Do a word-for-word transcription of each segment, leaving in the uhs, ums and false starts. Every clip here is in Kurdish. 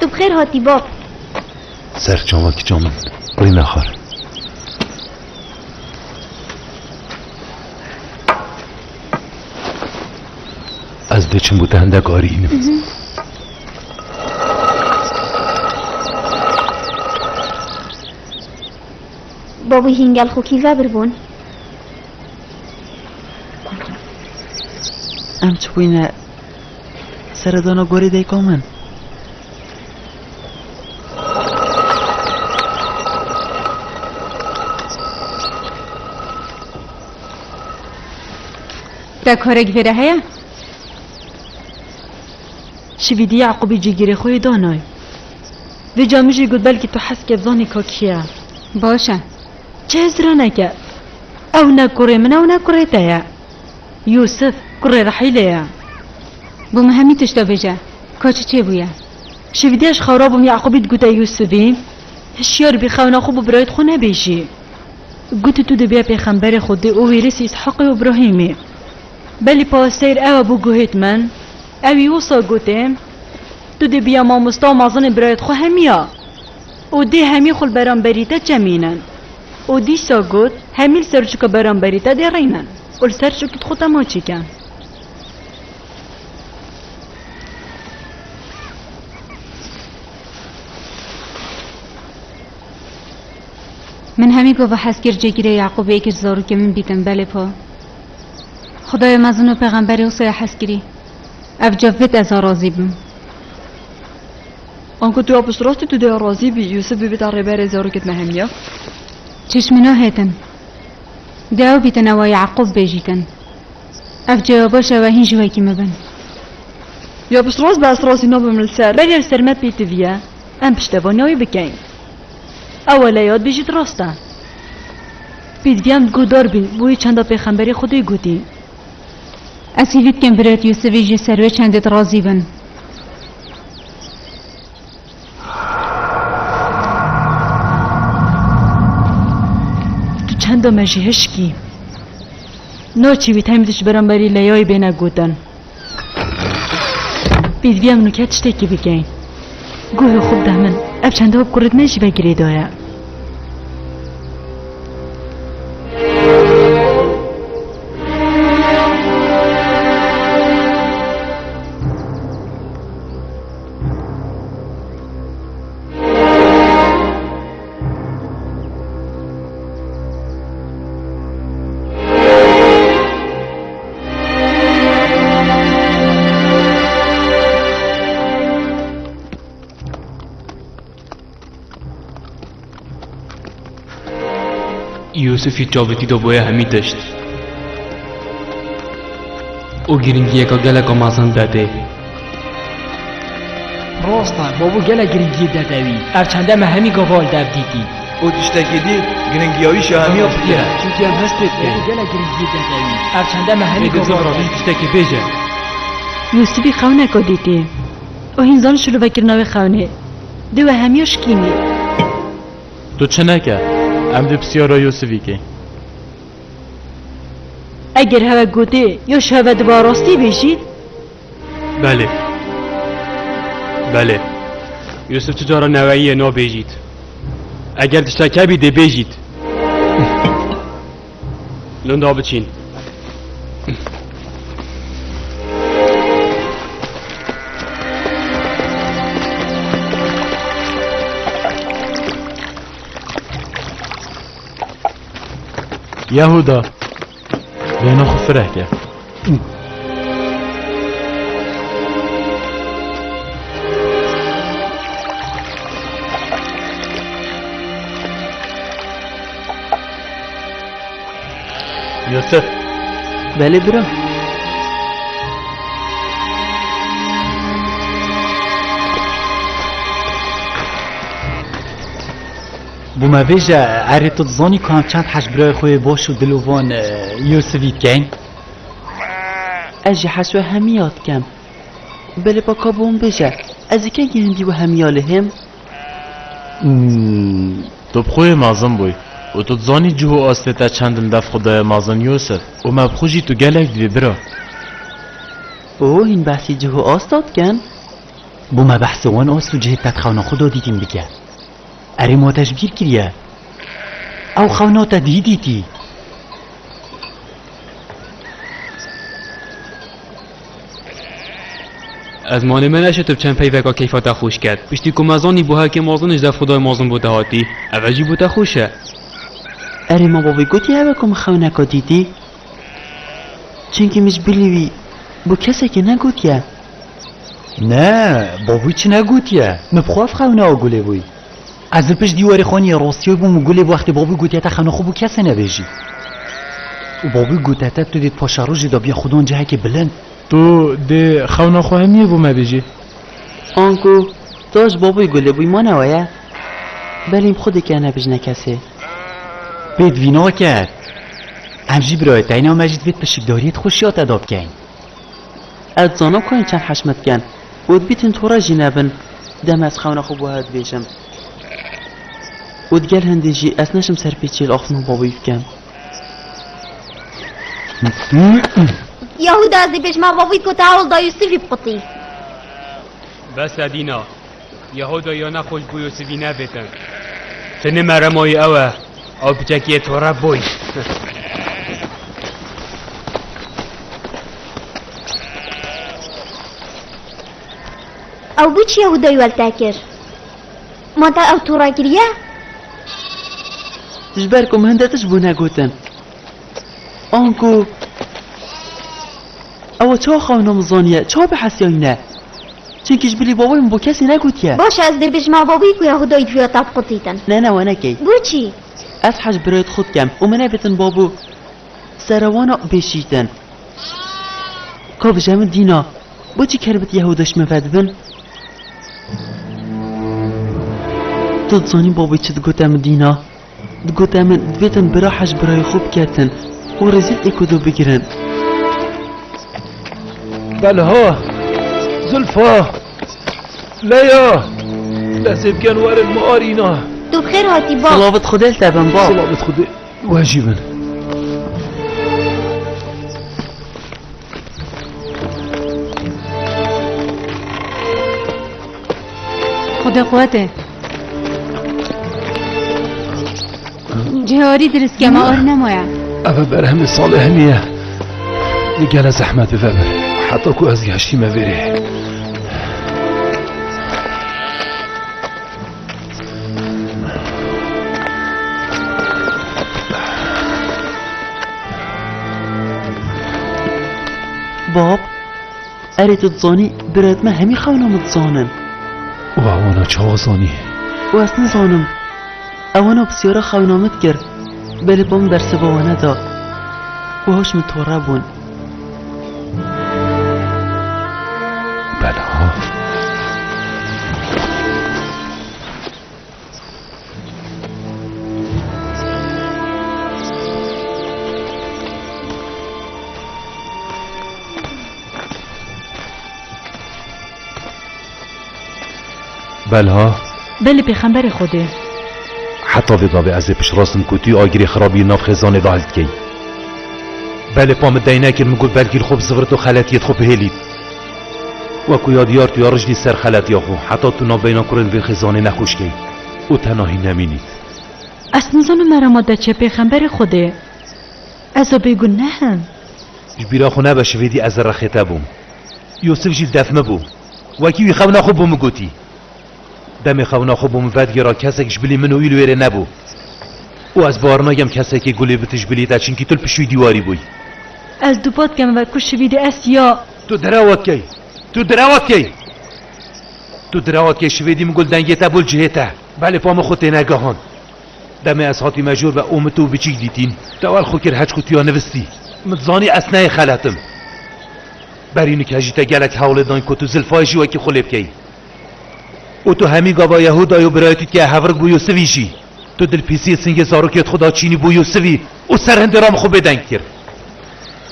Tu bi xêr hatî bab. Ser çava kiça min. Rîna xar. Ez diçim bo te hindek arî hînim. Mhm. Babû hîn gel xwe kî vebir bûn. Em çi bûyne seredana gorê dayika min? Te karek vêre heye? Şivî dî Yaqûbî cîgirê xwe yê danay. Vêca min jî got belkî tu hez ke zanî ka kî ye. Baş e. Çi hizraneke? Ew ne kurê min e û ne kurê te ye. Yûsif, kurê Rehîlê ye. Bo min hemî tişta bêje. Ka çi çêbûye? Şivî dî ez xewra bûm Yaqûbî digote Yûsifî, hişyar bî xewna xwe bo birayêt xwe nebêjî. Gotî tu dê bîya pêxemberê Xwedê û wêrîsî Îshaqê û Îbrahîmî. Belê pa seyr ew e bo guhêt min. Ewî wisa gotê, tu dê bîya mamosta û mezanê birayêt xwe hemiya. Û dê hemî xwe li beramberî te cemînin. Û dîsa got, hemî li ser çûka beramberî te dê rînin. Û li ser çûkî xwe te maçî kin. Min hemî gava hez kir cêgirê Yaqûbê kir zarokê min bîtin, belê pa. Xwedayê mezin û pêxemberê wisa ya hez kirî. Ev cevvêt ez a razî bim. Anku tu ya piştrastî tu dê razî bî, Yûsif bibîta rêberê zarokêt me hemiya? Çişmîna hêtin. Dê ew bîtin ewa Yaqûb bêjîtin. Ev cewaba şewe hîn ji wekî me bin. Ya piştrast be ez razî nabim li ser. Berê li ser me pêtiviye. Em piştevaniya wî bikeyn. Ew e lê yad bêjît rast e. Pêtiviya em guhdar bîn, bo wî çenda pêxemberê Xwedê gotî. Ez hîvî dikim birêt Yûsifî jî ser wê çendêt razî bin. Tu çenda me jî hişkî. Naçî wî temî ji beramberî Leyayî bêne gotin. Pêdiviya min û ke tiştekî bikeyn. Guhê xwe bide min. Ev çenda bi kurê me jî ve girêdaye. Yûsifî çavitî de boye hemî tişt. Û giringiyeka geleka mezin dede. Rast e, babo gelek giringiyê dede wî. Ev çende me hemî gava li dev dîtî. Û tiştekî dî, giringiya wî jî hemiya pir e. Çimkî em hest pê dikin. Babo gelek giringiyê dede wî. Ev çende me hemî gava li dev dîtî. Tiştekî bêje. Yûsifî xewneka dîtî. Û hîn zan şilovekirina wê xewnê. Dê we hemiya şikînî. Tu çi neke, em dê pisyara Yûsifî keyn. Eger hewe gotê, ya ji hewe diba rastî bêjît? Belê. Belê. Yûsif tu cara neweyî ye nabêjît. Eger tiştek hebî dê bêjît. Linda biçîn. Yehuda, bêhna xwe fireh ke. Yûsif. Belê bira. Bo me bêje, erê tu dizanî ku em çend hej birayê xwe yê baş û dilovan, e, Yûsifî dikeyn? Ez jî hej we hemiya dikem. Belê pa ka bo min bêje, ez ê kengî hindî we hemiya lihêm? Hmm, tu bi xwe yê mezin bûyî û tu dizanî cih û astê te çend in dev Xwedayê mezin Yûsif û me bi xwe jî tu gelek divê bira. Û hîn behsî cih û asta dikin? Bo me behsê wan ast û cihê te di xewna xwe de dîtîn bike. Erê, ma te ji bîr kiriye? Ew xewna te dî dîtî. Ez manê me neşitim çend peyveka keyfa te xweş ket. Piştî ku me zanî bû heke mezin ji dev Xwedayê mezin bo te hatî. Ev jî bo te xweş e. Erê, ma bavê gotiye ew e ku min xewneka dîtî? Çimkî min ji bilî wî bo kesekê negotiye. Ne, bavî çi negotiye? Min bi xwe ev xewna gulê bûyî. Ez li pişt dîwarê xaniyê rastiyê bûm û gulê wextê bavî gotiye te xewna xwe bo kesê nebêjî. Û bavî gote te tu dê di paşerojê de biya xudan cihekê bilind. Tu dê xewna xwe hemiyê bo me bêjî. Anku tu ji bavî gulê bûyî ma ne we ye? Belê min xwe dikene bijne kesê. Pêt vî naket. Em jî birayê te yîn, me jî divêt pişikdariyê di xweşiya te de bikeyn. Ez dizanim ku em çend hej me dikin û dibîtin tore jî nebin, dema ez xewna xwe bo hev dibêjim. Û digel hindê jî ez neşim serpêçiyê li axiftina bavî bikim. Yahûda, ez dê bêjim, bavî ku te hewl da Yûsifî biqutî. Bes e Dîna. Yahûda ya nexweş bo Yûsifî nebêtin. Tenê merema wî ew e, ew piçekî yê tore bûy. Ew bo çi Yahûdayî wel te kir? Ma te ew tore kiriye? Ji ber ku min hinde tişt bo negotin. Anku ew çawa xewna min zaniye, çawa bihesiyayîne? Çimkî ji bilî bavê min bo kesî negotiye. Baş e, ez dê bêjim bavî ku Yahûdayî diviya te biqutîtin. Ne, ne, we nekey. Bo çi? Ez hej birayê xwe dikim û min nebêtin bavî sera wana bêşîtin. Ka bije min Dîna, bo çi kerbit Yahûda ji min ve dibin? Tu dizanî bavî çi digote min Dîna? Digote min, divêtin bira hej birayê xwe biketin û rêzî êkodo bigirin. Belha, Zulfa, Leya, destê bikin werin min arîna. Tu bi xêr hatî, bab. Silavit Xwedê li te bin, bab. Silavit Xwedê we jî bin. Xwedê quwetê. Cihê arî dirist ke, me arî nemaye. Ev berhemê salê hemî ye. Min gele zehmet bi ve bir. Heta ku ez gehiştîme vêrê. Bab, erê tu dizanî, birayêt me hemî xewna min dizanin. Û ewana çawa zanî? Û ez nizanim. Ewana pisyara xewna min dikir. Belê pa min bersiva wana da. Û hoş min tore bûn. Belha. Belha. Belê pêxemberê Xwedê. Heta vê gavê ez ê piştrast im ku tu agirê xirabî nav xêzanê de hildikey. Belê pa min dey nekir, min got belkî li xwe bizivirit û xeletiyêt xwe bihêlît. Wekû ya diyar tu ya rijdî ser xeletiya xwe, heta tu navbeyna kurên vê xêzanê nexweş key û tenahî nemînît. Ez nizanim merema te çi ye, pêxemberê Xwedê. Ez a bêguneh im. Ji bîra xwe nebe, şivêdî ez li rexê te bûm. Yûsif jî li def min bû. Wekî wî xewna xwe bo min gotî. Demê xewna xwe bo min vedigera, kesek ji bilî min û wî li wêrê nebû. Û ez bawer nakem kesekê gulê bite ji bilî te, çimkî tu li pişt wî dîwarî bûyî. Ez dupa dikem we ku şivîdî ez ya. Tu direwa dikey. Tu direwa dikey. Tu direwa dikey, şivêdî min got dengê te bû li cihê te. Belê pa min xwe têne gihand. Demê ez hatîme jor ve û min tu biçîk dîtîn. Te wel xwe kir heçku tu ya nivistî. Min dizanî ez neyê xelet im. Berî nike jî te gelek hewlê dan ku tu Zilfayê jî wekî xwe lê bikey. Û tu hemî gava Yehûda yo birayetî dike hevirik bo Yûsivî jî. Tu dilpîsiyê singê zarokêt xwe da çînî bo Yûsivî û ser hindê ra min xwe bêdeng kir.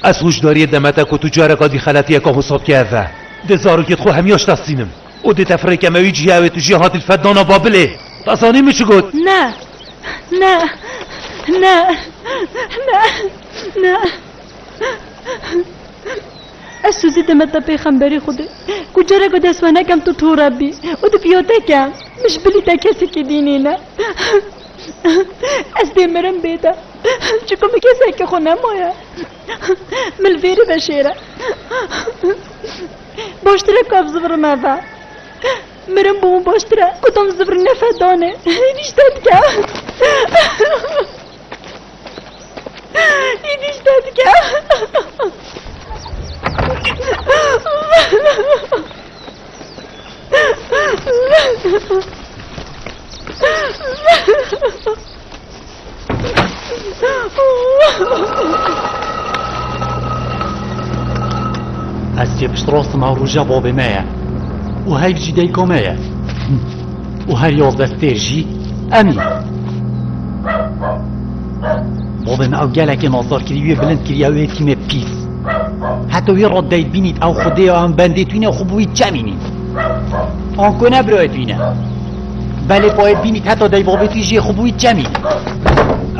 Ez hûşdariyê deme te ku tu careka dî xeletiyeka hosa bike hev ve. Dê zarokêt xwe hemiya ji te stînim. Û dê te firê keme wî cihê ew ê tu jê hatî li fedana Babilê. Te zanî min çi got? Ne. Ne. Ne. Ne. Ne. Ez sozî dime te pêxemberî Xwedê, ku careke dest we nekem tu tor bî û di piya te kem, min ji bilî te kesekî dî nîne. Ez dê mirim bê te, çunku min kesekî xwe nemaye. Min li vêrê veşêre. Baştir e ku ev zivirime ve. Mirim bi wan baştir e ku tom zivirîne fedanê. Hêdî ji te dike. Hêdî ji te dike. Ez jê piştrast im, ew roja bavê me ye. Û heyv jî dayika me ye. Û her yazdeh stêr jî em in. Bavê me ew gelekê nazar kiriye, wê bilind kiriye, ew ê tîmê pîs. Heta wî radeyê bînît ew xwedê ya em bendê twîne xwe bûyî çemînî. Anku ne birayê twîne. Belê payê bînît heta dey bavê twî jê xwe bûyî çemî.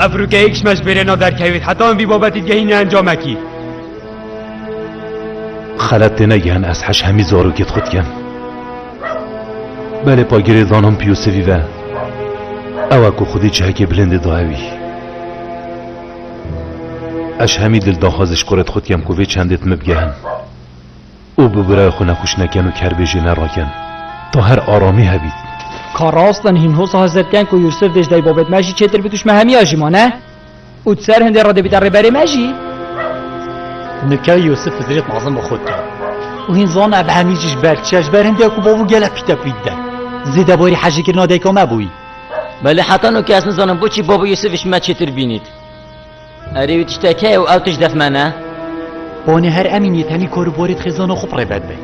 Ev rûkeyek ji me ji bêrê naderkevît heta em vî babetî digehîne encamekî. Xelet têne gihan ez heş hemî zarokê xwe dikim. Belê pa girê zanim piyosivî ve. Ew e ku Xwedê cihekê bilindê daye wî. Ez hemî dil daxwazê ji kurê xwe dikim ku vê çendê di min bigehin. Û bi birayê xwe nexweş nekin û kerbêjê nerakin. Ta her aramî hebît. Ka rast in hîn hosa hezir dikin ku Yûsif dê ji dey babêt me jî çêtir bît û ji me hemiya jî ma ne? Û di ser hindê re dê bîte rêberê me jî. Nike Yûsif hizirêt mezin bi xwe dike. Û hîn zan ev hemî jî ji ber çi ye? Ji ber hindê ku bavo gelek pîtepît de. Zêde barî hejîkirina dayika me bûyî. Belê heta nûke ez nizanim boçî bavo Yûsif ji me çêtir bînît. Erê wî tiştek heye û ew tişt def me ne? Panê her emîniyêt hemî kar û barê di xêzana xwe bi rêbet be.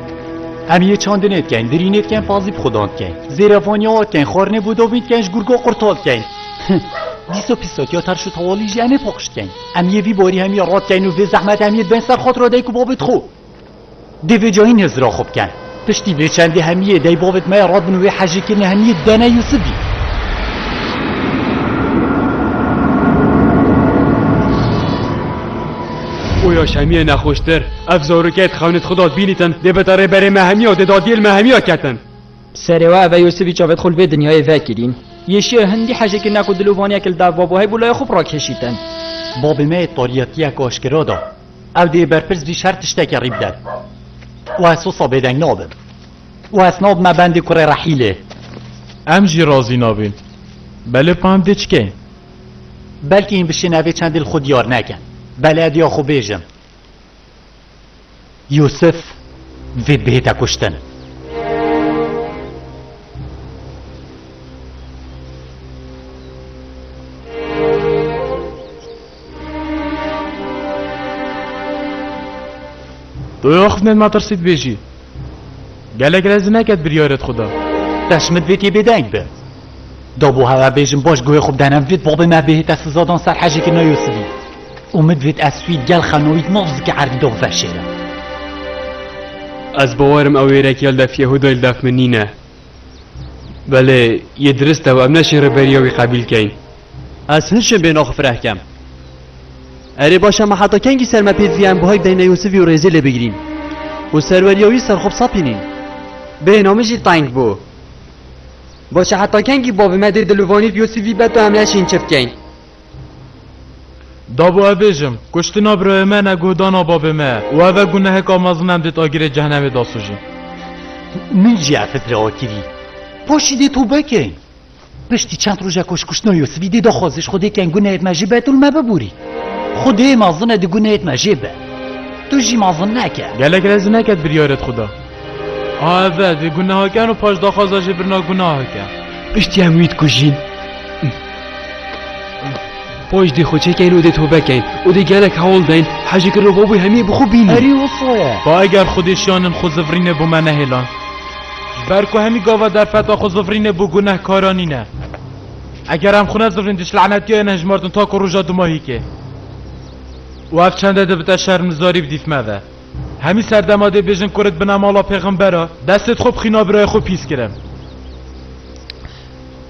Em yê çandinê dikeyn, dirînê dikeyn, pazî bi xudan dikeyn. Zêrevaniya wan dikeyn, xwarinê bo dovîn dikeyn, ji gurga qurtal dikeyn. Dîsa pîsatiya terş û tawalî jî em ê paqij dikeyn. Em yê vî barî hemiya radikeyn û vê zehmet em yê dibeyn ser xatira dayik û babêt xwe. Dê vê cayî nêzira xwe bikin. Piştî vê çendê hemiyê dey bavêt me ya radibin wê hejêkirine hemiyê didene Yûsifî. Oya ji hemiyê nexweştir, ev zarokê di xewnê xwe de dibînîtin, dê bite rêberê me hemiya û dê dadiyê li me hemiya ketin. Serê we ev e Yûsifî çavêt xwe li vê dinyayê vekirîn. Yê şiya hindî hejêkirine ku dilovaniyek li dev babo heyb û layê xwe bi rakişîtin. Babê me yê tariyatiyek aşkera da. Ew dê berpirs bî ji her tiştekê rî bide. Û ez wisa bêdeng nabim. Û ez nabime bendê kurê Rehîlê. Em jî razî nabîn. Belê pa em dê çi keyn? Belkî hîn bişên ev ê çendê li xwe diyar nekin. Belê ez diya xwe bêjim. Yûsif vê bihête kuştin. Tu axiftinên metirsî dibêjî. Gelek lez neket biryarê xwe da. Te ji min divêt yê bêdeng bi. Da bo hewe bêjim baş guhê xwe bidene min divêt babê me bihête sizadan ser hejêkirina Yûsifî. Û min divêt ez swît gel xenawît nav zikê erdî da veşêrim. Ez bawerim ew wêrekiya li def Yehûdayê li def min nîne. Belê, yê dirist e û em neşên rêberiya wî qebîl keyn. Ez hin şin bê naxwe fireh kem. Erê baş e, me heta kengî ser me pê divî em buhayk deyne Yûsifî û rêzê lê bigirîn? Û serweriya wî ser xwe bisepînîn? Bêhna min jî teng bû. Baş e, heta kengî bavê me dê dilovanî bi Yûsifî be tu em neşên çi bikeyn? Da bo ez bêjim, kuştina birayê me ne guhdana babê me ye û ev e guneheka mezin em dê di agirê cehnemê de sojîn. Min jî ev fikre akirî. Paşî dê tobe keyn. Piştî çend rojek ku ji kuştina Yûsifî dê daxwazê ji Xwedê keyn gunehêt me jê be tu li me biborî. Xwedê mezin e di gunehêt me jê be. Tu jî mezin neke. Gelek lez neket biryarê xwe da. A ev e, dê guneha ken û paş daxwaza jê birina guneha ke. Piştî em wî dikujîn. Paş dê xwe çêkeyn û dê tobe keyn û dê gelek hewl deyn, hejêkirina babû hemiyê bi xwe bînîn. Erê wisa ye. Pa eger Xwedê şiyanên xwe zivirînê bo me nehêlan. Ji ber ku hemî gava derfeta xwe zivirînê bo gunehkara nîne. Eger em xwe nezivirîn dişt lenetiya yên hejmartin ta ku roja dumahîkê. Û ev çende dibite şermizarî bi dîf me ve. Hemî serdema dê bêjin kurit bine mala pêximbera, destê xwe bi xîna birayê xwe pîs kirin.